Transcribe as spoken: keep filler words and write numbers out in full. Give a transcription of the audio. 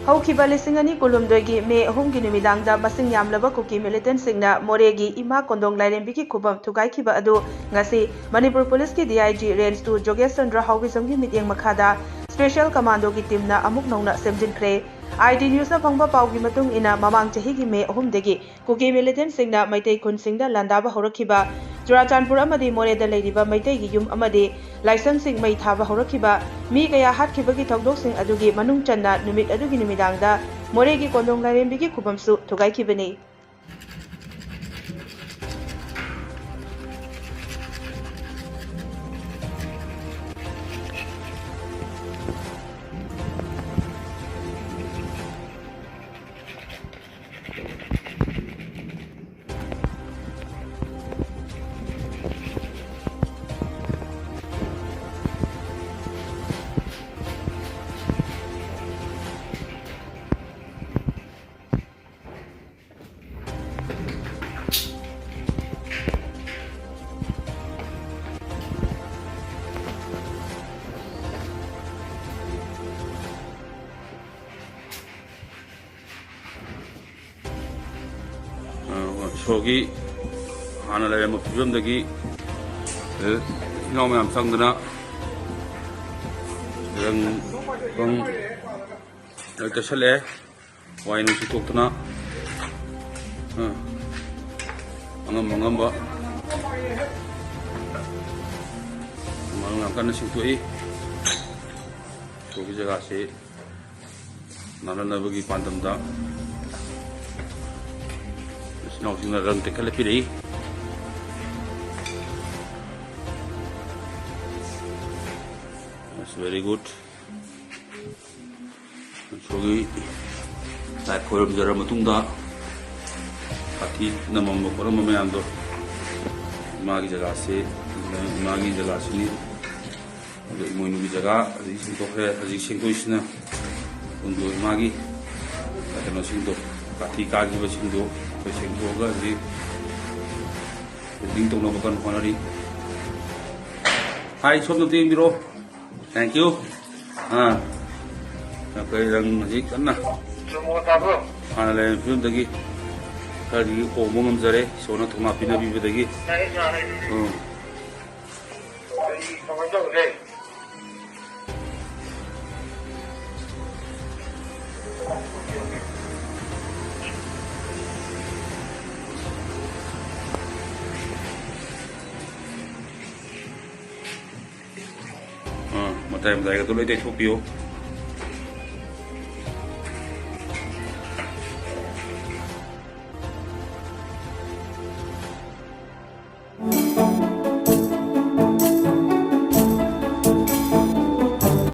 ꯍꯧꯈꯤꯕ ꯂꯤꯁꯤꯡ ꯑꯅꯤ ꯀꯨꯟꯍꯨꯝꯗꯣꯏꯒꯤ ꯃꯦ ꯑꯍꯨꯝꯒꯤ ꯅꯨꯃꯤꯗꯥꯡꯗ ꯃꯁꯤꯡ ꯌꯥꯝꯂꯕ ꯀꯨꯀꯤ ꯃꯤꯂꯤꯇꯦꯟꯠꯁꯤꯡꯅ ꯃꯣꯔꯦꯒꯤ ꯏꯃꯥ ꯀꯣꯟꯗꯣꯡ ꯂꯥꯏꯔꯦꯝꯕꯤꯒꯤ ꯈꯨꯕꯝ ꯊꯨꯒꯥꯏꯈꯤꯕ ꯑꯗꯨ ꯉꯁꯤ ꯃꯅꯤꯄꯨꯔ ꯄꯨꯂꯤꯁꯀꯤ D I G Range two ꯖꯣꯒꯦꯁ Chandra ꯍꯥꯎꯕꯤꯖꯝꯒꯤ ꯃꯤꯠꯌꯦꯡ ꯃꯈꯥꯗ Special Commandoꯒꯤ ꯇꯤꯝꯅ ꯑꯃꯨꯛ ꯅꯧꯅ ꯁꯦꯝꯖꯤꯟꯈ꯭ꯔꯦ꯫ I D Newsꯅ ꯐꯪꯕ ꯄꯥꯎꯒꯤ ꯃꯇꯨꯡ ꯏꯟꯅ, ꯃꯃꯥꯡ ꯆꯍꯤꯒꯤ ꯃꯦ ꯑꯍꯨꯝꯗꯒꯤ ꯀꯨꯀꯤ ꯃꯤꯂꯤꯇꯦꯟꯠꯁꯤꯡꯅ ꯃꯩꯇꯩ ꯈꯨꯟꯁꯤꯡꯗ ꯂꯥꯟꯗꯥꯕ ꯍꯧꯔꯛꯈꯤꯕ, ꯆꯨꯔꯥꯆꯥꯟꯄꯨꯔ ꯑꯃꯗꯤ ꯃꯣꯔꯦꯗ ꯂꯩꯔꯤꯕ ꯃꯩꯇꯩꯒꯤ ꯌꯨꯝ ꯑꯃꯗꯤ ꯂꯥꯏꯁꯪꯁꯤꯡ ꯃꯩ ꯊꯥꯕ ꯍꯧꯔꯛꯈꯤꯕ, ꯃꯤ ꯀꯌꯥ ꯍꯥꯠꯈꯤꯕꯒꯤ ꯊꯧꯗꯣꯛꯁꯤꯡ ꯑꯗꯨꯒꯤ ꯃꯅꯨꯡ ꯆꯟꯅ ꯅꯨꯃꯤꯠ ꯑꯗꯨꯒꯤ ꯅꯨꯃꯤꯗꯥꯡꯗ ꯃꯣꯔꯦꯒꯤ ꯀꯣꯟꯗꯣꯡ ꯂꯥꯏꯔꯦꯝꯕꯤꯒꯤ ꯈꯨꯕꯝꯁꯨ ꯊꯨꯒꯥꯏꯈꯤꯕꯅꯤ꯫ ꯑ, ꯏꯁꯣꯔꯒꯤ ꯍꯥꯟꯅ ꯂꯩꯔꯝꯕ ꯐꯤꯕꯝꯗꯒꯤ, ꯑ, ꯏꯆꯤꯟ ꯏꯅꯥꯎ ꯃꯌꯥꯝ ꯆꯪꯗꯅ ꯔꯪ, ꯔꯪ ꯇꯩꯁꯜꯂꯛꯑꯦ꯫ ꯋꯥꯏ ꯅꯨꯡ ꯁꯤꯠꯇꯣꯛꯇꯅ, ꯑ, ꯑꯉꯝ ꯑꯉꯝꯕ ꯃꯔꯨ ꯌꯥꯝ ꯀꯟꯅ ꯁꯦꯡꯗꯣꯛꯏ꯫ ꯏꯁꯣꯔꯒꯤ ꯖꯒꯥꯁꯤ ꯅꯥꯟꯅꯅꯕꯒꯤ ꯄꯥꯟꯗꯝꯗ ꯏꯆꯤꯟ ꯏꯅꯥꯎꯁꯤꯡꯅ ꯔꯪ ꯇꯩꯈꯠꯂ ꯄꯤꯔꯛꯏ꯫ That's very good. ꯏꯁꯣꯔꯒꯤ ꯂꯥꯏ ꯈꯣꯏꯔꯝꯖꯔ ꯃꯇꯨꯡꯗ ꯍꯥꯊꯤ ꯅꯝꯃꯝꯕ ꯈꯣꯠꯂꯝꯕ ꯃꯌꯥꯝꯗꯣ ꯏꯃꯥꯒꯤ ꯖꯒꯥꯁꯤ, ꯏꯃꯥꯒꯤ ꯖꯒꯥꯁꯤꯅꯤ꯫ ꯑꯗꯣ ꯏꯃꯣꯏꯅꯨꯒꯤ ꯖꯒꯥ ꯍꯧꯖꯤꯛ ꯁꯦꯡꯗꯣꯛꯈ꯭ꯔꯦ꯫ ꯍꯧꯖꯤꯛ ꯁꯦꯡꯗꯣꯛꯏꯁꯤꯅ ꯀꯨꯟꯗꯣ ꯏꯃꯥꯒꯤ ꯀꯩꯅꯣꯁꯤꯡꯗꯣ, ꯀꯥꯊꯤ ꯀꯥꯈꯤꯕꯁꯤꯡꯗꯣ ꯑꯩꯈꯣꯏ ꯁꯦꯡꯗꯣꯛꯑꯒ ꯍꯧꯖꯤꯛ ꯄꯦꯟꯇꯤꯡ ꯇꯧꯅꯕ ꯀꯟꯅ ꯍꯣꯠꯅꯔꯤ꯫ ꯍꯥꯏ, ꯁꯣꯝꯗ ꯑꯝꯇ ꯌꯦꯡꯕꯤꯔꯣ꯫ Thank you. ꯑꯥ꯫ ꯑꯩꯈꯣꯏ ꯔꯪ ꯍꯧꯖꯤꯛ ꯀꯟꯅ ꯍꯥꯟꯅ ꯂꯩꯔꯝꯕ ꯐꯤꯕꯝꯗꯒꯤ ꯈꯔꯗꯤ ꯍꯣꯡꯕ ꯉꯝꯖꯔꯦ, ꯏꯁꯣꯔꯅ ꯊꯧꯅꯥ ꯄꯤꯅꯕꯤꯕꯗꯒꯤ꯫ ꯎꯝ꯫ ꯑꯥ, ꯃꯇꯥꯏ ꯃꯇꯥꯏꯒꯗꯣ ꯂꯣꯏ ꯇꯩꯊꯣꯛꯄꯤꯌꯨ꯫